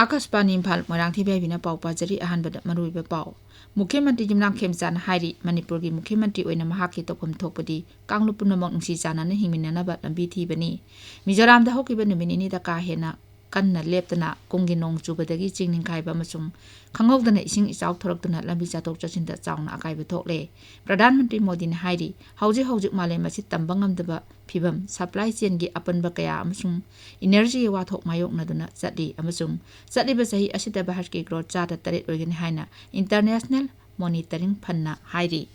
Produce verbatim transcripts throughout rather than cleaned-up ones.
ꯑꯀꯥꯁꯕꯥꯅꯤ ꯏꯝꯐꯥꯜ, ꯃꯣꯏꯔꯥꯡꯊꯦꯝ ꯏꯕꯦꯕꯤꯅ ꯄꯥꯎ ꯄꯥꯖꯔꯤ꯫ ꯑꯍꯥꯟꯕꯗ ꯃꯔꯨꯑꯣꯏꯕ ꯄꯥꯎ꯫ ꯃꯨꯈ꯭ꯌ ꯃꯟꯇ꯭ꯔꯤ ꯌꯨꯝꯅꯥꯝ ꯈꯦꯝꯆꯥꯟꯅ ꯍꯥꯏꯔꯤ, ꯃꯅꯤꯄꯨꯔꯒꯤ ꯃꯨꯈ꯭ꯌ ꯃꯟꯇ꯭ꯔꯤ ꯑꯣꯏꯅ ꯃꯍꯥꯛꯀꯤ ꯇꯧꯐꯝ ꯊꯣꯛꯄꯗꯤ ꯀꯥꯡꯂꯨꯞ ꯄꯨꯝꯅꯃꯛ ꯅꯨꯡꯁꯤ ꯆꯥꯟꯅꯅ ꯍꯤꯡꯃꯤꯟꯅꯅꯕ ꯂꯝꯕꯤ ꯊꯤꯕꯅꯤ꯫ ꯃꯤꯖꯣꯔꯥꯝꯗ ꯍꯧꯈꯤꯕ ꯅꯨꯃꯤꯠ ꯅꯤꯅꯤꯗ ꯀꯥ ꯍꯦꯟꯅ ꯀꯟꯅ ꯂꯦꯞꯇꯅ ꯀꯨꯝꯒꯤ ꯅꯣꯡ ꯆꯨꯕꯗꯒꯤ ꯆꯤꯡ ꯅꯤꯡꯈꯥꯏꯕ ꯑꯃꯁꯨꯡ ꯈꯪꯍꯧꯗꯅ ꯏꯁꯤꯡ ꯏꯆꯥꯎ ꯊꯣꯔꯛꯇꯨꯅ ꯂꯝꯕꯤ ꯆꯠꯊꯣꯛ ꯆꯠꯁꯤꯟꯗ ꯆꯥꯎꯅ ꯑꯀꯥꯏꯕ ꯊꯣꯛꯂꯦ꯫ ꯄ꯭ꯔꯙꯥꯟ ꯃꯟꯇ꯭ꯔꯤ ꯃꯣꯗꯤꯅ ꯍꯥꯏꯔꯤ, ꯍꯧꯖꯤꯛ ꯍꯧꯖꯤꯛ ꯃꯥꯂꯦꯝ ꯑꯁꯤ ꯇꯝꯕ ꯉꯝꯗꯕ ꯐꯤꯚꯝ, ꯁꯄ꯭ꯂꯥꯏ ꯆꯦꯟꯒꯤ ꯑꯄꯟꯕ ꯀꯌꯥ ꯑꯃꯁꯨꯡ ꯏꯅꯔꯖꯤꯒꯤ ꯋꯥꯊꯣꯛ ꯃꯥꯌꯣꯛꯅꯗꯨꯅ ꯆꯠꯂꯤ ꯑꯃꯁꯨꯡ ꯆꯠꯂꯤꯕ ꯆꯍꯤ ꯑꯁꯤꯗ ꯚꯥꯔꯠꯀꯤ ꯒ꯭ꯔꯣꯊ ꯆꯥꯗ ꯇꯔꯦꯠ ꯑꯣꯏꯒꯅꯤ ꯍꯥꯏꯅ ꯏꯟꯇꯔꯅꯦꯁꯅꯦꯜ ꯃꯣꯅꯤꯇꯔꯤꯡ ꯐꯟꯅ ꯍꯥꯏꯔꯤ꯫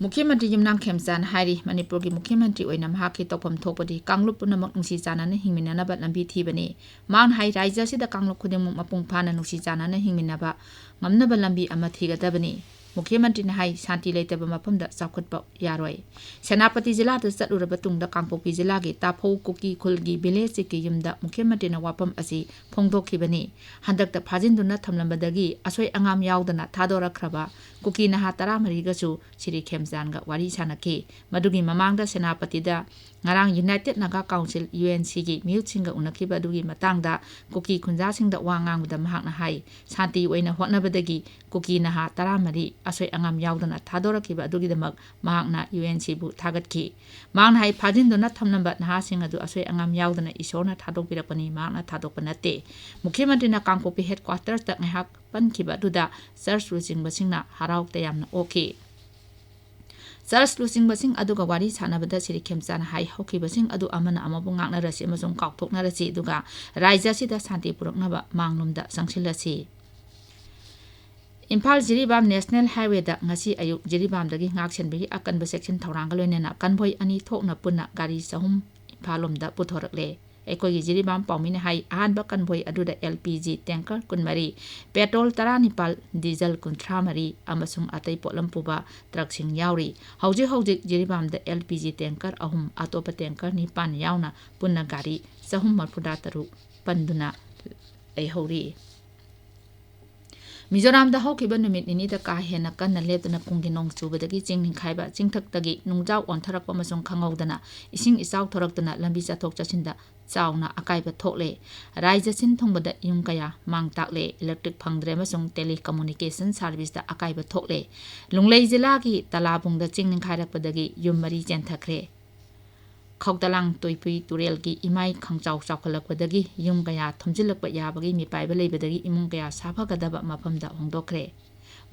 ꯃꯨꯈ꯭ꯌ ꯃꯟꯇ꯭ꯔꯤ ꯌꯨꯝꯅꯥꯝ ꯈꯦꯝꯆꯥꯟ ꯍꯥꯏꯔꯤ, ꯃꯅꯤꯄꯨꯔꯒꯤ ꯃꯨꯈ꯭ꯌ ꯃꯟꯇ꯭ꯔꯤ ꯑꯣꯏꯅ ꯃꯍꯥꯛꯀꯤ ꯇꯧꯐꯝ ꯊꯣꯛꯄꯗꯤ ꯀꯥꯡꯂꯨꯞ ꯄꯨꯝꯅꯃꯛ ꯅꯨꯡꯁꯤ ꯆꯥꯟꯅꯅ ꯍꯤꯡꯃꯤꯟꯅꯅꯕ ꯂꯝꯕꯤ ꯊꯤꯕꯅꯤ꯫ ꯃꯍꯥꯛꯅ ꯍꯥꯏ, ꯔꯥꯖ꯭ꯌ ꯑꯁꯤꯗ ꯀꯥꯡꯂꯨꯞ ꯈꯨꯗꯤꯡꯃꯛ ꯃꯄꯨꯡ ꯐꯥꯅ ꯅꯨꯡꯁꯤ ꯆꯥꯟꯅꯅ ꯍꯤꯡꯃꯤꯟꯅꯕ ꯉꯝꯅꯕ ꯂꯝꯕꯤ ꯑꯃ ꯊꯤꯒꯗꯕꯅꯤ꯫ ꯃꯨꯈ꯭ꯌ ꯃꯟꯇ꯭ꯔꯤꯅ ꯍꯥꯏ, ꯁꯥꯟꯇꯤ ꯂꯩꯇꯕ ꯃꯐꯝꯗ ꯆꯥꯎꯈꯠꯄ ꯌꯥꯔꯣꯏ꯫ ꯁꯦꯅꯥꯄꯇꯤ ꯖꯤꯂꯥꯗ ꯆꯠꯂꯨꯔꯕ ꯇꯨꯡꯗ ꯀꯥꯡꯄꯣꯛꯄꯤ ꯖꯤꯂꯥꯒꯤ ꯇꯥꯐꯧ ꯀꯨꯀꯤ ꯈꯨꯜꯒꯤ ꯚꯤꯂꯦꯖ ꯆꯤꯛꯀꯤ ꯌꯨꯝꯗ ꯃꯨꯈ꯭ꯌ ꯃꯟꯇ꯭ꯔꯤꯅ ꯋꯥꯐꯝ ꯑꯁꯤ ꯐꯣꯡꯗꯣꯛꯈꯤꯕꯅꯤ꯫ ꯍꯟꯗꯛꯇ ꯐꯥꯖꯤꯟꯗꯨꯅ ꯊꯝꯂꯝꯕꯗꯒꯤ ꯑꯁꯣꯏ ꯑꯉꯥꯝ ꯌꯥꯎꯗꯅ ꯊꯥꯗꯣꯔꯛꯈ꯭ꯔꯕ ꯀꯨꯀꯤ ꯅꯍꯥ ꯇꯔꯥꯃꯔꯤꯒꯁꯨ ꯁꯤꯔꯤ ꯈꯦꯝꯆꯥꯟꯒ ꯋꯥꯔꯤ ꯁꯥꯅꯈꯤ꯫ ꯃꯗꯨꯒꯤ ꯃꯃꯥꯡꯗ ꯁꯦꯅꯥꯄꯇꯤꯗ ꯉꯔꯥꯡ United Naga Council, U N ꯁꯤꯒꯤ ꯃꯤꯍꯨꯠꯁꯤꯡꯒ ꯎꯅꯈꯤꯕ ꯑꯗꯨꯒꯤ ꯃꯇꯥꯡꯗ ꯀꯨꯀꯤ ꯈꯨꯟꯖꯥꯁꯤꯡꯗ ꯋꯥ ꯉꯥꯡꯕꯗ ꯃꯍꯥꯛꯅ ꯍꯥꯏ, ꯁꯥꯟꯇꯤ ꯑꯣꯏꯅ ꯍꯣꯠꯅꯕꯗꯒꯤ ꯀꯨꯀꯤ ꯅꯍꯥ ꯇꯔꯥꯃꯔꯤ ꯑꯁꯣꯏ ꯑꯉꯥꯝ ꯌꯥꯎꯗꯅ ꯊꯥꯗꯣꯔꯛꯈꯤꯕ ꯑꯗꯨꯒꯤꯗꯃꯛ ꯃꯍꯥꯛꯅ ꯌꯨ ꯑꯦꯟ ꯁꯤꯕꯨ ꯊꯥꯒꯠꯈꯤ꯫ ꯃꯍꯥꯛꯅ ꯍꯥꯏ, ꯐꯥꯖꯤꯟꯗꯨꯅ ꯊꯝꯂꯝꯕ ꯅꯍꯥꯁꯤꯡ ꯑꯗꯨ ꯑꯁꯣꯏ ꯑꯉꯥꯝ ꯌꯥꯎꯗꯅ ꯏꯁꯣꯔꯅ ꯊꯥꯗꯣꯛꯄꯤꯔꯛꯄꯅꯤ, ꯃꯍꯥꯛꯅ ꯊꯥꯗꯣꯛꯄ ꯅꯠꯇꯦ꯫ ꯃꯨꯈ꯭ꯌ ꯃꯟꯇ꯭ꯔꯤꯅ ꯀꯥꯡꯄꯣꯛꯄꯤ ꯍꯦꯗꯀ꯭ꯋꯥꯇꯔꯁꯇ ꯉꯥꯏꯍꯥꯛ ꯄꯟꯈꯤꯕ ꯑꯗꯨꯗ ꯆꯔꯆ ꯂꯨꯆꯤꯡꯕꯁꯤꯡꯅ ꯍꯔꯥꯎ ꯇꯌꯥꯝꯅ ꯑꯣꯛꯈꯤ꯫ ꯆꯔꯆ ꯂꯨꯆꯤꯡꯕꯁꯤꯡ ꯑꯗꯨꯒ ꯋꯥꯔꯤ ꯁꯥꯟꯅꯕꯗ ꯁꯤꯔꯤ ꯈꯦꯝꯆꯥꯟꯅ ꯍꯥꯏ, ꯍꯧꯈꯤꯕꯁꯤꯡ ꯑꯗꯨ ꯑꯃꯅ ꯑꯃꯕꯨ ꯉꯥꯛꯅꯔꯁꯤ ꯑꯃꯁꯨꯡ ꯀꯥꯎꯊꯣꯛꯅꯔꯁꯤ, ꯑꯗꯨꯒ ꯔꯥꯖ꯭ꯌ ꯑꯁꯤꯗ ꯁꯥꯟꯇꯤ ꯄꯨꯔꯛꯅꯕ ꯃꯥꯡꯂꯣꯝꯗ ꯆꯪꯁꯤꯜꯂꯁꯤ꯫ ꯏꯝꯐꯥꯜ ꯖꯤꯔꯤꯕꯥꯝ ꯅꯦꯁꯅꯦꯜ ꯍꯥꯏꯋꯦꯗ ꯉꯁꯤ ꯑꯌꯨꯛ ꯖꯤꯔꯤꯕꯥꯝꯗꯒꯤ ꯉꯥꯛꯁꯦꯟꯕꯒꯤ ꯑꯀꯟꯕ ꯆꯦꯛꯁꯤꯟ ꯊꯧꯔꯥꯡꯒ ꯂꯣꯏꯅꯅ ꯀꯟꯚꯣꯏ ꯑꯅꯤ ꯊꯣꯛꯅ ꯄꯨꯟꯅ ꯒꯥꯔꯤ ꯆꯍꯨꯝ ꯏꯝꯐꯥꯜ ꯂꯣꯝꯗ ꯄꯨꯊꯣꯔꯛꯂꯦ꯫ ꯑꯩꯈꯣꯏꯒꯤ ꯖꯤꯔꯤꯕꯥꯝ ꯄꯥꯎꯃꯤꯅ ꯍꯥꯏ, ꯑꯍꯥꯟꯕ ꯀꯟꯚꯣꯏ ꯑꯗꯨꯗ ꯑꯦꯜ ꯄꯤ ꯖꯤ ꯇꯦꯡꯀꯔ ꯀꯨꯟꯃꯔꯤ, ꯄꯦꯇ꯭ꯔꯣꯜ ꯇꯔꯥꯅꯤꯄꯥꯜ, ꯗꯤꯖꯜ ꯀꯨꯟꯊ꯭ꯔꯥ ꯃꯔꯤ ꯑꯃꯁꯨꯡ ꯑꯇꯩ ꯄꯣꯠꯂꯝ ꯄꯨꯕ ꯇ꯭ꯔꯛꯁꯤꯡ ꯌꯥꯎꯔꯤ꯫ ꯍꯧꯖꯤꯛ ꯍꯧꯖꯤꯛ ꯖꯤꯔꯤꯕꯥꯝꯗ ꯑꯦꯜ ꯄꯤ ꯖꯤ ꯇꯦꯡꯀꯔ ꯑꯍꯨꯝ, ꯑꯇꯣꯞꯄ ꯇꯦꯡꯀꯔ ꯅꯤꯄꯥꯟ ꯌꯥꯎꯅ ꯄꯨꯟꯅ ꯒꯥꯔꯤ ꯆꯍꯨꯝ ꯃꯔꯤꯐꯨꯇꯔꯨꯛ ꯄꯟꯗꯨꯅ ꯂꯩꯍꯧꯔꯤ꯫ ꯃꯤꯖꯣꯔꯥꯝꯗ ꯍꯧꯈꯤꯕ ꯅꯨꯃꯤꯠ ꯅꯤꯅꯤꯗ ꯀꯥ ꯍꯦꯟꯅ ꯀꯟꯅ ꯂꯦꯞꯇꯅ ꯀꯨꯝꯒꯤ ꯅꯣꯡ ꯆꯨꯕꯗꯒꯤ ꯆꯤꯡ ꯅꯤꯡꯈꯥꯏꯕ, ꯆꯤꯡꯊꯛꯇꯒꯤ ꯅꯨꯡꯖꯥꯎ ꯑꯣꯟꯊꯔꯛꯄ ꯑꯃꯁꯨꯡ ꯈꯪꯍꯧꯗꯅ ꯏꯁꯤꯡ ꯏꯆꯥꯎ ꯊꯣꯔꯛꯇꯨꯅ ꯂꯝꯕꯤ ꯆꯠꯊꯣꯛ ꯆꯠꯁꯤꯟꯗ ꯆꯥꯎꯅ ꯑꯀꯥꯏꯕ ꯊꯣꯛꯂꯦ꯫ ꯔꯥꯏꯖ꯭ꯌ ꯁꯤꯟ ꯊꯨꯡꯕꯗ ꯌꯨꯝ ꯀꯌꯥ ꯃꯥꯡ ꯇꯥꯛꯂꯦ, electric ꯐꯪꯗ꯭ꯔꯦ ꯑꯃꯁꯨꯡ telecommunication service ꯇ ꯑꯀꯥꯏꯕ ꯊꯣꯛꯂꯦ꯫ ꯂꯨꯡꯂꯩ ꯖꯤꯂꯥꯒꯤ ꯇꯂꯥꯕꯨꯡꯗ ꯆꯤꯡ ꯅꯤꯡꯈꯥꯏꯔꯛꯄꯗꯒꯤ ꯌꯨꯝ ꯃꯔꯤ ꯆꯦꯟꯊꯈ꯭ꯔꯦ꯫ ꯈꯧꯇꯂꯥꯡ ꯇꯣꯏꯄꯨꯏ ꯇꯨꯔꯦꯜꯒꯤ ꯏꯃꯥꯏ ꯈꯪꯆꯥꯎ ꯆꯥꯎꯈꯠꯂꯛꯄꯗꯒꯤ ꯌꯨꯝ ꯀꯌꯥ ꯊꯨꯝꯖꯤꯜꯂꯛꯄ ꯌꯥꯕꯒꯤ ꯃꯤꯄꯥꯏꯕ ꯂꯩꯕꯗꯒꯤ ꯏꯃꯨꯡ ꯀꯌꯥ ꯁꯥꯐꯒꯗꯕ ꯃꯐꯝꯗ ꯍꯣꯡꯗꯣꯛꯈ꯭ꯔꯦ꯫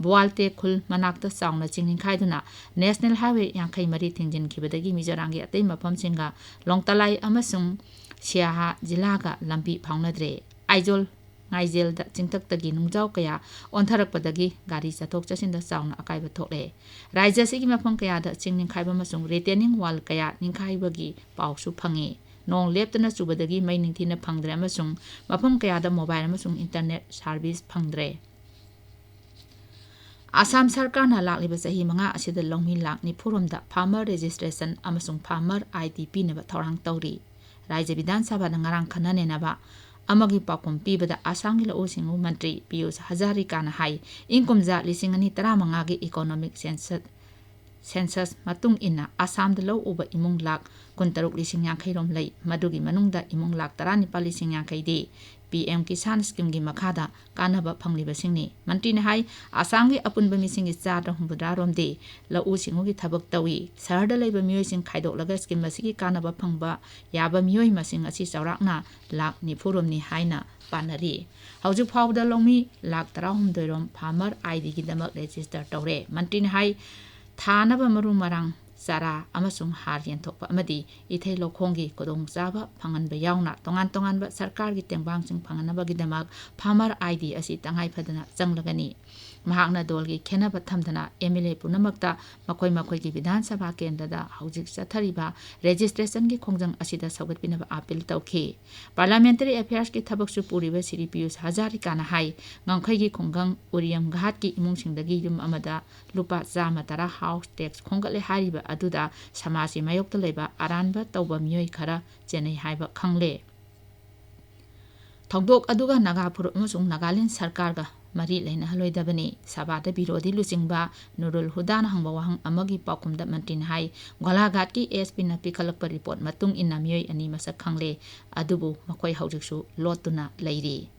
ꯕꯣꯋꯥꯜꯇꯦ ꯈꯨꯜ ꯃꯅꯥꯛꯇ ꯆꯥꯎꯅ ꯆꯤꯡ ꯅꯤꯡꯈꯥꯏꯗꯨꯅ National Highway ꯌꯥꯡꯈꯩ ꯃꯔꯤ ꯊꯤꯡꯖꯤꯟꯈꯤꯕꯗꯒꯤ ꯃꯤꯖꯣꯔꯥꯝꯒꯤ ꯑꯇꯩ ꯃꯐꯝꯁꯤꯡꯒ ꯂꯣꯡꯇꯂꯥꯏ ꯑꯃꯁꯨꯡ ꯁꯤꯌꯥꯍꯥ ꯖꯤꯂꯥꯒ ꯂꯝꯕꯤ ꯐꯥꯎꯅꯗ꯭ꯔꯦ꯫ ꯑꯥꯏꯖꯣꯜ ꯉꯥꯏꯖꯦꯜꯗ ꯆꯤꯡꯊꯛꯇꯒꯤ ꯅꯨꯡꯖꯥꯎ ꯀꯌꯥ ꯑꯣꯟꯊꯔꯛꯄꯗꯒꯤ ꯒꯥꯔꯤ ꯆꯠꯊꯣꯛ ꯆꯠꯁꯤꯟꯗ ꯆꯥꯎꯅ ꯑꯀꯥꯏꯕ ꯊꯣꯛꯂꯦ꯫ ꯔꯥꯏꯖ꯭ꯌ ꯑꯁꯤꯒꯤ ꯃꯐꯝ ꯀꯌꯥꯗ ꯆꯤꯡ ꯅꯤꯡꯈꯥꯏꯕ ꯑꯃꯁꯨꯡ retaining wall ꯀꯌꯥ ꯅꯤꯡꯈꯥꯏꯕꯒꯤ ꯄꯥꯎꯁꯨ ꯐꯪꯉꯤ꯫ ꯅꯣꯡ ꯂꯦꯞꯇꯅ ꯆꯨꯕꯗꯒꯤ ꯃꯩ ꯅꯤꯡꯊꯤꯅ ꯐꯪꯗ꯭ꯔꯦ ꯑꯃꯁꯨꯡ ꯃꯐꯝ ꯀꯌꯥꯗ mobile ꯑꯃꯁꯨꯡ internet service ꯐꯪꯗ꯭ꯔꯦ꯫ ꯑꯁꯥꯝ ꯁꯔꯀꯥꯔꯅ ꯂꯥꯛꯂꯤꯕ ꯆꯍꯤ ꯃꯉꯥ ꯑꯁꯤꯗ ꯂꯧꯃꯤ ꯂꯥꯈ ꯅꯤꯐꯨꯔꯣꯝꯗ farmer registration ꯑꯃꯁꯨꯡ farmer I D ꯄꯤꯅꯕ ꯊꯧꯔꯥꯡ ꯇꯧꯔꯤ꯫ ꯔꯥꯏꯖ꯭ꯌ ꯕꯤꯙꯥꯟ ꯁꯚꯥꯗ ꯉꯔꯥꯡ ꯈꯟꯅ ꯅꯩꯅꯕ ꯑꯃꯒꯤ ꯄꯥꯎꯈꯨꯝ ꯄꯤꯕꯗ ꯑꯁꯥꯝꯒꯤ ꯂꯧꯎ ꯁꯤꯡꯎ ꯃꯟꯇ꯭ꯔꯤ ꯄꯤꯌꯨꯁ ꯍꯖꯥꯔꯤꯀꯥꯅ ꯍꯥꯏ, ꯏꯪ ꯀꯨꯝꯖꯥ ꯂꯤꯁꯤꯡ ꯑꯅꯤ ꯇꯔꯥꯃꯉꯥꯒꯤ economic census, census ꯃꯇꯨꯡ ꯏꯟꯅ ꯑꯁꯥꯝꯗ ꯂꯧ ꯎꯕ ꯏꯃꯨꯡ ꯂꯥꯈ ꯀꯨꯟꯇꯔꯨꯛ ꯂꯤꯁꯤꯡ ꯌꯥꯡꯈꯩ ꯔꯣꯝ ꯂꯩ꯫ ꯃꯗꯨꯒꯤ ꯃꯅꯨꯡꯗ ꯏꯃꯨꯡ ꯂꯥꯈ ꯇꯔꯥꯅꯤꯄꯥꯜ ꯂꯤꯁꯤꯡ ꯌꯥꯡꯈꯩꯗꯤ P M Kisan Scheme ꯒꯤ ꯃꯈꯥꯗ ꯀꯥꯟꯅꯕ ꯐꯪꯂꯤꯕꯁꯤꯡꯅꯤ꯫ ꯃꯟꯇ꯭ꯔꯤꯅ ꯍꯥꯏ, ꯑꯁꯥꯝꯒꯤ ꯑꯄꯨꯟꯕ ꯃꯤꯁꯤꯡꯒꯤ ꯆꯥꯗ ꯍꯨꯝꯐꯨꯇꯔꯥ ꯔꯣꯝꯗꯤ ꯂꯧꯎ ꯁꯤꯡꯎꯒꯤ ꯊꯕꯛ ꯇꯧꯏ꯫ ꯁꯍꯔꯗ ꯂꯩꯕ ꯃꯤꯑꯣꯏꯁꯤꯡ ꯈꯥꯏꯗꯣꯛꯂꯒ scheme ꯑꯁꯤꯒꯤ ꯀꯥꯟꯅꯕ ꯐꯪꯕ ꯌꯥꯕ ꯃꯤꯑꯣꯏ ꯃꯁꯤꯡ ꯑꯁꯤ ꯆꯥꯎꯔꯥꯛꯅ ꯂꯥꯈ ꯅꯤꯐꯨ ꯔꯣꯝꯅꯤ ꯍꯥꯏꯅ ꯄꯥꯅꯔꯤ꯫ ꯍꯧꯖꯤꯛ ꯐꯥꯎꯕꯗ ꯂꯧꯃꯤ ꯂꯥꯈ ꯇꯔꯥꯍꯨꯝꯗꯣꯏ ꯔꯣꯝ farmer I D ꯒꯤꯗꯃꯛ register ꯇꯧꯔꯦ꯫ ꯃꯟꯇ꯭ꯔꯤꯅ ꯍꯥꯏ, ꯊꯥꯅꯕ ꯃꯔꯨ ꯃꯔꯥꯡ, ꯆꯥꯔꯥ ꯑꯃꯁꯨꯡ ꯍꯥꯔ ꯌꯦꯟꯊꯣꯛꯄ ꯑꯃꯗꯤ ꯏꯊꯩ ꯂꯧꯈꯣꯡꯒꯤ ꯈꯨꯗꯣꯡꯆꯥꯕ ꯐꯪꯍꯟꯕ ꯌꯥꯎꯅ ꯇꯣꯉꯥꯟ ꯇꯣꯉꯥꯟꯕ ꯁꯔꯀꯥꯔꯒꯤ ꯇꯦꯡꯕꯥꯡꯁꯤꯡ ꯐꯪꯍꯟꯅꯕꯒꯤꯗꯃꯛ farmer I D ꯑꯁꯤ ꯇꯉꯥꯏ ꯐꯗꯅ ꯆꯪꯂꯒꯅꯤ꯫ ꯃꯍꯥꯛꯅ ꯗꯣꯜꯒꯤ ꯈꯦꯟꯅꯕ ꯊꯝꯗꯅ M L A ꯄꯨꯝꯅꯃꯛꯇ ꯃꯈꯣꯏ ꯃꯈꯣꯏꯒꯤ ꯕꯤꯙꯥꯟ ꯁꯚꯥ ꯀꯦꯟꯗ꯭ꯔꯗ ꯍꯧꯖꯤꯛ ꯆꯠꯊꯔꯤꯕ registration ꯒꯤ ꯈꯣꯡꯖꯪ ꯑꯁꯤꯗ ꯁꯧꯒꯠꯄꯤꯅꯕ appeal ꯇꯧꯈꯤ꯫ Parliamentary Affairs ꯀꯤ ꯊꯕꯛꯁꯨ ꯄꯨꯔꯤꯕ ꯁ꯭ꯔꯤ ꯄꯤꯌꯨꯁ ꯍꯖꯥꯔꯤꯀꯥꯅ ꯍꯥꯏ, ꯉꯝꯈꯩꯒꯤ ꯈꯨꯡꯒꯪ ꯎꯔꯤꯌꯝ ꯘꯥꯠꯀꯤ ꯏꯃꯨꯡꯁꯤꯡꯗꯒꯤ ꯌꯨꯝ ꯑꯃꯗ ꯂꯨꯄꯥ ꯆꯥꯝꯃ ꯇꯔꯥ house tax ꯈꯣꯝꯒꯠꯂꯦ ꯍꯥꯏꯔꯤꯕ ꯑꯗꯨꯗ ꯁꯃꯥꯖꯀꯤ ꯃꯥꯌꯣꯛꯇ ꯂꯩꯕ ꯑꯔꯥꯟꯕ ꯇꯧꯕ ꯃꯤꯑꯣꯏ ꯈꯔ ꯆꯦꯟꯅꯩ ꯍꯥꯏꯕ ꯈꯪꯂꯦ꯫ ꯊꯧꯗꯣꯛ ꯑꯗꯨꯒ ꯅꯥꯒꯥ ꯐꯨꯔꯨꯞ ꯑꯃꯁꯨꯡ ꯅꯥꯒꯥꯂꯦꯟ ꯁꯔꯀꯥꯔꯒ ꯃꯔꯤ ꯂꯩꯅꯍꯜꯂꯣꯏꯗꯕꯅꯤ꯫ ꯁꯚꯥꯗ ꯕꯤꯔꯣꯙꯤ ꯂꯨꯆꯤꯡꯕ ꯅꯨꯔꯨꯜ ꯍꯨꯗꯥꯅ ꯍꯪꯕ ꯋꯥꯍꯪ ꯑꯃꯒꯤ ꯄꯥꯎꯈꯨꯝꯗ ꯃꯟꯇ꯭ꯔꯤꯅ ꯍꯥꯏ, ꯒꯣꯂꯥꯘꯥꯠꯀꯤ ꯑꯦꯁ ꯄꯤꯅ ꯄꯤꯈꯠꯂꯛꯄ ꯔꯤꯄꯣꯔꯠ ꯃꯇꯨꯡ ꯏꯟꯅ ꯃꯤꯑꯣꯏ ꯑꯅꯤ ꯃꯁꯛ ꯈꯪꯂꯦ, ꯑꯗꯨꯕꯨ ꯃꯈꯣꯏ ꯍꯧꯖꯤꯛꯁꯨ ꯂꯣꯠꯇꯨꯅ ꯂꯩꯔꯤ꯫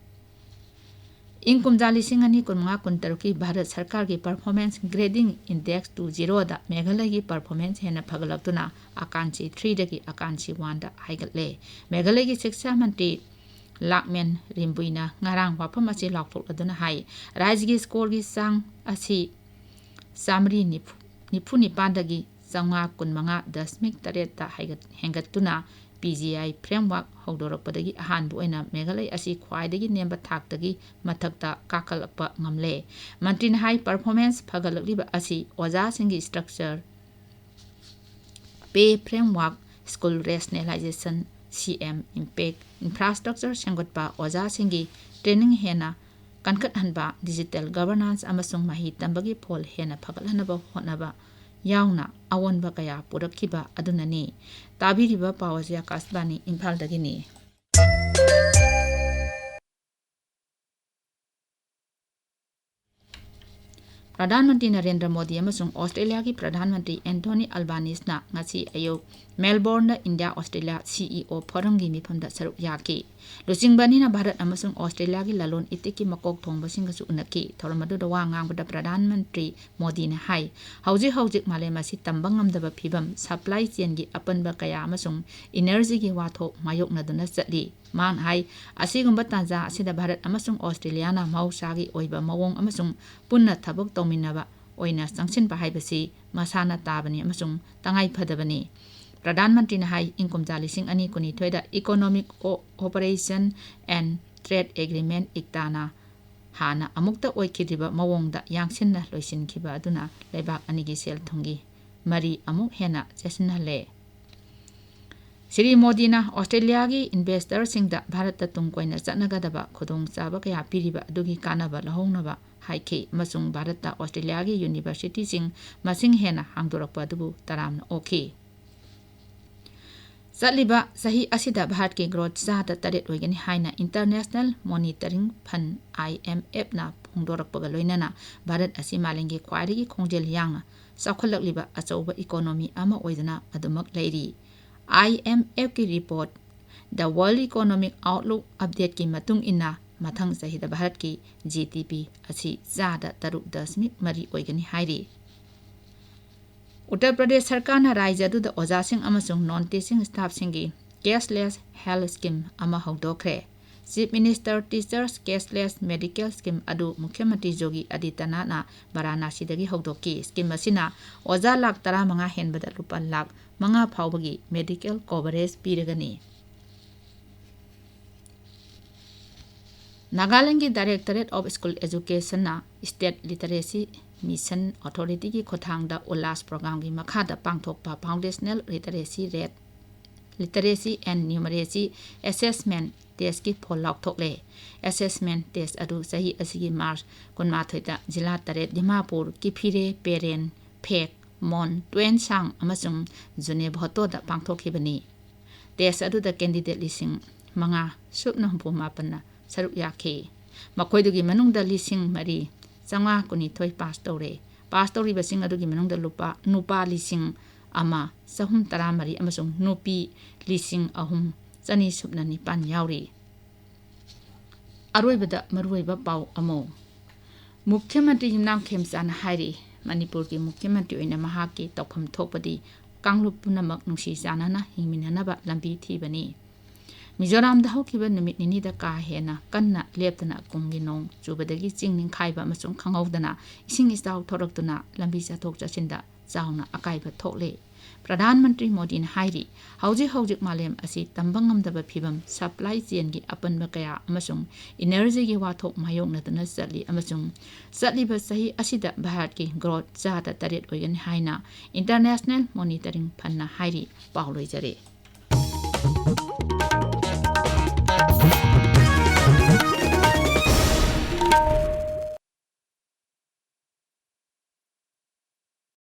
ꯏꯪ ꯀꯨꯝꯖꯥ ꯂꯤꯁꯤꯡ ꯑꯅꯤ ꯀꯨꯟꯃꯉꯥ ꯀꯨꯟꯇꯔꯨꯛꯀꯤ ꯚꯥꯔꯠ ꯁꯔꯀꯥꯔꯒꯤ Performance Grading Index two zeroꯗ ꯃꯦꯘꯥꯂꯌꯒꯤ performance ꯍꯦꯟꯅ ꯐꯒꯠꯂꯛꯇꯨꯅ ꯑꯀꯥꯟꯁꯤ threeꯗꯒꯤ ꯑꯀꯥꯟꯁꯤ oneꯗ ꯍꯥꯏꯒꯠꯂꯦ꯫ ꯃꯦꯘꯥꯂꯌꯒꯤ ꯁꯤꯛꯁꯥ ꯃꯟꯇ꯭ꯔꯤ ꯂꯥꯛꯃꯦꯟ ꯔꯤꯝꯕꯨꯏꯅ ꯉꯔꯥꯡ ꯋꯥꯐꯝ ꯑꯁꯤ ꯂꯥꯎꯊꯣꯛꯂꯗꯨꯅ ꯍꯥꯏ, ꯔꯥꯖ꯭ꯌꯒꯤ scoreꯒꯤ ꯆꯥꯡ ꯑꯁꯤ ꯆꯥꯃꯔꯤ ꯅꯤꯐꯨ, ꯅꯤꯐꯨ ꯅꯤꯄꯥꯟꯗꯒꯤ ꯆꯥꯝꯃꯉꯥ ꯀꯨꯟꯃꯉꯥ ꯗꯁꯃꯤꯛ ꯇꯔꯦꯠꯇ ꯍꯥꯏꯒꯠ-, ꯍꯦꯟꯒꯠꯇꯨꯅ P G I framework ꯍꯧꯗꯣꯔꯛꯄꯗꯒꯤ ꯑꯍꯥꯟꯕ ꯑꯣꯏꯅ ꯃꯦꯘꯥꯂꯌ ꯑꯁꯤ ꯈ꯭ꯋꯥꯏꯗꯒꯤ ꯅꯦꯝꯕ ꯊꯥꯛꯇꯒꯤ ꯃꯊꯛꯇ ꯀꯥꯈꯠꯂꯛꯄ ꯉꯝꯂꯦ꯫ ꯃꯟꯇ꯭ꯔꯤꯅ ꯍꯥꯏ, performance ꯐꯒꯠꯂꯛꯂꯤꯕ ꯑꯁꯤ ꯑꯣꯖꯥꯁꯤꯡꯒꯤ structure, pay framework, school rationalization, C M impact, infrastructure ꯁꯦꯝꯒꯠꯄ, ꯑꯣꯖꯥꯁꯤꯡꯒꯤ training ꯍꯦꯟꯅ ꯀꯟꯈꯠꯍꯟꯕ, digital governance ꯑꯃꯁꯨꯡ ꯃꯍꯩ ꯇꯝꯕꯒꯤ ꯐꯣꯜ ꯍꯦꯟꯅ ꯐꯒꯠꯍꯟꯅꯕ ꯍꯣꯠꯅꯕ ꯌꯥꯎꯅ ꯑꯑꯣꯟꯕ ꯀꯌꯥ ꯄꯨꯔꯛꯈꯤꯕ ꯑꯗꯨꯅꯅꯤ꯫ ꯇꯥꯕꯤꯔꯤꯕ ꯄꯥꯎ ꯑꯁꯤ ꯑꯀꯥꯁꯕꯥꯅꯤ ꯏꯝꯐꯥꯜꯗꯒꯤꯅꯤ꯫ ꯄ꯭ꯔꯙꯥꯟ ꯃꯟꯇ꯭ꯔꯤ ꯅꯔꯦꯟꯗ꯭ꯔ ꯃꯣꯗꯤ ꯑꯃꯁꯨꯡ ꯑꯣꯁꯇ꯭ꯔꯦꯂꯤꯌꯥꯒꯤ ꯄ꯭ꯔꯙꯥꯟ ꯃꯟꯇ꯭ꯔꯤ ꯑꯦꯟꯊꯣꯅꯤ ꯑꯜꯕꯥꯅꯤꯁꯅ ꯉꯁꯤ ꯑꯌꯨꯛ ꯃꯦꯜꯕꯣꯔꯟꯗ India Australia C E O forum ꯒꯤ ꯃꯤꯐꯝꯗ ꯁꯔꯨꯛ ꯌꯥꯈꯤ꯫ ꯂꯨꯆꯤꯡꯕ ꯑꯅꯤꯅ ꯚꯥꯔꯠ ꯑꯃꯁꯨꯡ ꯑꯣꯁꯇ꯭ꯔꯦꯂꯤꯌꯥꯒꯤ ꯂꯂꯣꯟ ꯏꯇꯤꯛꯀꯤ ꯃꯀꯣꯛ ꯊꯣꯡꯕꯁꯤꯡꯒꯁꯨ ꯎꯅꯈꯤ꯫ ꯊꯧꯔꯝ ꯑꯗꯨꯗ ꯋꯥ ꯉꯥꯡꯕꯗ ꯄ꯭ꯔꯙꯥꯟ ꯃꯟꯇ꯭ꯔꯤ ꯃꯣꯗꯤꯅ ꯍꯥꯏ, ꯍꯧꯖꯤꯛ ꯍꯧꯖꯤꯛ ꯃꯥꯂꯦꯝ ꯑꯁꯤ ꯇꯝꯕ ꯉꯝꯗꯕ ꯐꯤꯕꯝ, supply chain ꯒꯤ ꯑꯄꯟꯕ ꯀꯌꯥ ꯑꯃꯁꯨꯡ energy ꯒꯤ ꯋꯥꯊꯣꯛ ꯃꯥꯌꯣꯛꯅꯗꯨꯅ ꯆꯠꯂꯤ꯫ ꯃꯍꯥꯛꯅ ꯍꯥꯏ, ꯑꯁꯤꯒꯨꯝꯕ ꯇꯥꯟꯖꯥ ꯑꯁꯤꯗ ꯚꯥꯔꯠ ꯑꯃꯁꯨꯡ ꯑꯣꯁꯇ꯭ꯔꯦꯂꯤꯌꯥꯅ ꯃꯍꯧꯁꯥꯒꯤ ꯑꯣꯏꯕ ꯃꯑꯣꯡ ꯑꯃꯁꯨꯡ ꯄꯨꯟꯅ ꯊꯕꯛ ꯇꯧꯃꯤꯟꯅꯕ ꯑꯣꯏꯅ ꯆꯪꯁꯤꯟꯕ ꯍꯥꯏꯕꯁꯤ ꯃꯁꯥꯅ ꯇꯥꯕꯅꯤ ꯑꯃꯁꯨꯡ ꯇꯉꯥꯏ ꯐꯗꯕꯅꯤ꯫ ꯄ꯭ꯔꯙꯥꯟ ꯃꯟꯇ꯭ꯔꯤꯅ ꯍꯥꯏ, ꯏꯪ ꯀꯨꯝꯖꯥ ꯂꯤꯁꯤꯡ ꯑꯅꯤ ꯀꯨꯟꯅꯤꯊꯣꯏꯗ economic co-, cooperation and trade agreement, ꯏꯛꯇꯥꯅ ꯍꯥꯟꯅ ꯑꯃꯨꯛꯇ ꯑꯣꯏꯈꯤꯗ꯭ꯔꯤꯕ ꯃꯑꯣꯡꯗ ꯌꯥꯡꯁꯤꯟꯅ ꯂꯣꯏꯁꯤꯟꯈꯤꯕ ꯑꯗꯨꯅ ꯂꯩꯕꯥꯛ ꯑꯅꯤꯒꯤ ꯁꯦꯜ ꯊꯨꯝꯒꯤ ꯃꯔꯤ ꯑꯃꯨꯛ ꯍꯦꯟꯅ ꯆꯦꯠꯁꯤꯟꯍꯜꯂꯦ꯫ ꯁ꯭ꯔꯤ ꯃꯣꯗꯤꯅ ꯑꯣꯁꯇ꯭ꯔꯦꯂꯤꯌꯥꯒꯤ investor ꯁꯤꯡꯗ ꯚꯥꯔꯠꯇ ꯇꯨꯡ ꯀꯣꯏꯅ ꯆꯠꯅꯒꯗꯕ ꯈꯨꯗꯣꯡꯆꯥꯕ ꯀꯌꯥ ꯄꯤꯔꯤꯕ ꯑꯗꯨꯒꯤ ꯀꯥꯟꯅꯕ ꯂꯧꯍꯧꯅꯕ ꯍꯥꯏꯈꯤ ꯑꯃꯁꯨꯡ ꯚꯥꯔꯠꯇ ꯑꯣꯁꯇ꯭ꯔꯦꯂꯤꯌꯥꯒꯤ university ꯁꯤꯡ ꯃꯁꯤꯡ ꯍꯦꯟꯅ ꯍꯥꯡꯗꯣꯔꯛꯄ ꯑꯗꯨꯕꯨ ꯇꯔꯥꯝꯅ ꯑꯣꯛꯈꯤ꯫ ꯆꯠꯂꯤꯕ ꯆꯍꯤ ꯑꯁꯤꯗ ꯚꯥꯔꯠꯀꯤ growth ꯆꯥꯗ ꯇꯔꯦꯠ ꯑꯣꯏꯒꯅꯤ ꯍꯥꯏꯅ International Monetary Fund, IMFꯅ ꯐꯣꯡꯗꯣꯔꯛꯄꯒ ꯂꯣꯏꯅꯅ ꯚꯥꯔꯠ ꯑꯁꯤ ꯃꯥꯂꯦꯝꯒꯤ ꯈ꯭ꯋꯥꯏꯗꯒꯤ ꯈꯣꯡꯖꯦꯜ ꯌꯥꯡꯅ ꯆꯥꯎꯈꯠꯂꯛꯂꯤꯕ ꯑꯆꯧꯕ economy ꯑꯃ ꯑꯣꯏꯗꯨꯅ ꯑꯗꯨꯃꯛ ꯂꯩꯔꯤ꯫ IMFꯀꯤ report The World Economic Outlook Updateꯀꯤ ꯃꯇꯨꯡ ꯏꯟꯅ, ꯃꯊꯪ ꯆꯍꯤꯗ ꯚꯥꯔꯠꯀꯤ GDP ꯑꯁꯤ ꯆꯥꯗ ꯇꯔꯨꯛ ꯗꯁꯃꯤꯛ ꯃꯔꯤ ꯑꯣꯏꯒꯅꯤ ꯍꯥꯏꯔꯤ꯫ ꯎꯠꯇꯔ ꯄ꯭ꯔꯗꯦꯁ ꯁꯔꯀꯥꯔꯅ ꯔꯥꯖ꯭ꯌ ꯑꯗꯨꯗ ꯑꯣꯖꯥꯁꯤꯡ ꯑꯃꯁꯨꯡ non teaching staffꯁꯤꯡꯒꯤ cashless health scheme ꯑꯃ ꯍꯧꯗꯣꯛꯈ꯭ꯔꯦ꯫ Chief Minister Teachers Cashless Medical Scheme ꯑꯗꯨ ꯃꯨꯈ꯭ꯌ ꯃꯟꯇ꯭ꯔꯤ ꯌꯣꯒꯤ ꯑꯗꯤꯇ꯭ꯌꯅꯥꯊꯅ ꯕꯔꯥꯅꯥꯁꯤꯗꯒꯤ ꯍꯧꯗꯣꯛꯈꯤ꯫ Scheme ꯑꯁꯤꯅ ꯑꯣꯖꯥ ꯂꯥꯈ ꯇꯔꯥꯃꯉꯥ ꯍꯦꯟꯕꯗ ꯂꯨꯄꯥ ꯂꯥꯈ ꯃꯉꯥ ꯐꯥꯎꯕꯒꯤ medical coverage ꯄꯤꯔꯒꯅꯤ꯫ ꯅꯥꯒꯥꯂꯦꯟꯗꯒꯤ Directorate of School Educationꯅ State Literacy Mission Authorityꯒꯤ ꯈꯨꯠꯊꯥꯡꯗ ULLAS programmeꯒꯤ ꯃꯈꯥꯗ ꯄꯥꯡꯊꯣꯛꯄ Foundational Literacy Rate, Literacy and Numeracy Assessment Testꯀꯤ ꯐꯣꯜ ꯂꯥꯎꯊꯣꯛꯂꯦ꯫ Assessment test ꯑꯗꯨ ꯆꯍꯤ ꯑꯁꯤꯒꯤ March ꯀꯨꯟꯃꯥꯊꯣꯏꯗ ꯖꯤꯂꯥ ꯇꯔꯦꯠ, ꯗꯤꯃꯥꯄꯨꯔ, ꯀꯤꯐꯤꯔꯦ, ꯄꯦꯔꯦꯟ, ꯐꯦꯛ, ꯃꯣꯟ, ꯇꯨꯌꯦꯟꯁꯥꯡ ꯑꯃꯁꯨꯡ ꯖꯨꯅꯦꯚꯣꯇꯣꯗ ꯄꯥꯡꯊꯣꯛꯈꯤꯕꯅꯤ꯫ Test ꯑꯗꯨꯗ candidate ꯂꯤꯁꯤꯡ ꯃꯉꯥ ꯁꯨꯞꯅ ꯍꯨꯝꯐꯨ ꯃꯥꯄꯟꯅ ꯁꯔꯨꯛ ꯌꯥꯈꯤ꯫ ꯃꯈꯣꯏꯗꯨꯒꯤ ꯃꯅꯨꯡꯗ ꯂꯤꯁꯤꯡ ꯃꯔꯤ ꯆꯥꯝꯃꯉꯥ ꯀꯨꯟꯅꯤꯊꯣꯏ pass ꯇꯧꯔꯦ꯫ Pass ꯇꯧꯔꯤꯕꯁꯤꯡ ꯑꯗꯨꯒꯤ ꯃꯅꯨꯡꯗ ꯂꯨꯄꯥ, ꯅꯨꯄꯥ ꯂꯤꯁꯤꯡ ꯑꯃ ꯆꯍꯨꯝ ꯇꯔꯥꯃꯔꯤ ꯑꯃꯁꯨꯡ ꯅꯨꯄꯤ ꯂꯤꯁꯤꯡ ꯑꯍꯨꯝ ꯆꯅꯤ ꯁꯨꯞꯅ ꯅꯤꯄꯥꯟ ꯌꯥꯎꯔꯤ꯫ ꯑꯔꯣꯏꯕꯗ ꯃꯔꯨꯑꯣꯏꯕ ꯄꯥꯎ ꯑꯃ꯫ ꯃꯨꯈ꯭ꯌ ꯃꯟꯇ꯭ꯔꯤ ꯌꯨꯝꯅꯥꯝ ꯈꯦꯝꯆꯥꯟꯅ ꯍꯥꯏꯔꯤ, ꯃꯅꯤꯄꯨꯔꯒꯤ ꯃꯨꯈ꯭ꯌ ꯃꯟꯇ꯭ꯔꯤ ꯑꯣꯏꯅ ꯃꯍꯥꯛꯀꯤ ꯇꯧꯐꯝ ꯊꯣꯛꯄꯗꯤ ꯀꯥꯡꯂꯨꯞ ꯄꯨꯝꯅꯃꯛ ꯅꯨꯡꯁꯤ ꯆꯥꯟꯅꯅ ꯍꯤꯡꯃꯤꯟꯅꯅꯕ ꯂꯝꯕꯤ ꯊꯤꯕꯅꯤ꯫ ꯃꯤꯖꯣꯔꯥꯝꯗ ꯍꯧꯈꯤꯕ ꯅꯨꯃꯤꯠ ꯅꯤꯅꯤꯗ ꯀꯥ ꯍꯦꯟꯅ ꯀꯟꯅ ꯂꯦꯞꯇꯅ ꯀꯨꯝꯒꯤ ꯅꯣꯡ ꯆꯨꯕꯗꯒꯤ ꯆꯤꯡ ꯅꯤꯡꯈꯥꯏꯕ ꯑꯃꯁꯨꯡ ꯈꯪꯍꯧꯗꯅ ꯏꯁꯤꯡ ꯏꯆꯥꯎ ꯊꯣꯔꯛꯇꯨꯅ ꯂꯝꯕꯤ ꯆꯠꯊꯣꯛ ꯆꯠꯁꯤꯟꯗ ꯆꯥꯎꯅ ꯑꯀꯥꯏꯕ ꯊꯣꯛꯂꯦ꯫ ꯄ꯭ꯔꯙꯥꯟ ꯃꯟꯇ꯭ꯔꯤ ꯃꯣꯗꯤꯅ ꯍꯥꯏꯔꯤ, ꯍꯧꯖꯤꯛ ꯍꯧꯖꯤꯛ ꯃꯥꯂꯦꯝ ꯑꯁꯤ ꯇꯝꯕ ꯉꯝꯗꯕ ꯐꯤꯚꯝ, supply chainꯒꯤ ꯑꯄꯟꯕ ꯀꯌꯥ ꯑꯃꯁꯨꯡ energyꯒꯤ ꯋꯥꯊꯣꯛ ꯃꯥꯌꯣꯛꯅꯗꯨꯅ ꯆꯠꯂꯤ ꯑꯃꯁꯨꯡ ꯆꯠꯂꯤꯕ ꯆꯍꯤ ꯑꯁꯤꯗ ꯚꯥꯔꯠꯀꯤ growth ꯆꯥꯗ ꯇꯔꯦꯠ ꯑꯣꯏꯒꯅꯤ ꯍꯥꯏꯅ International Monetary Fundꯅ ꯍꯥꯏꯔꯤ꯫ ꯄꯥꯎ ꯂꯣꯏꯖꯔꯦ꯫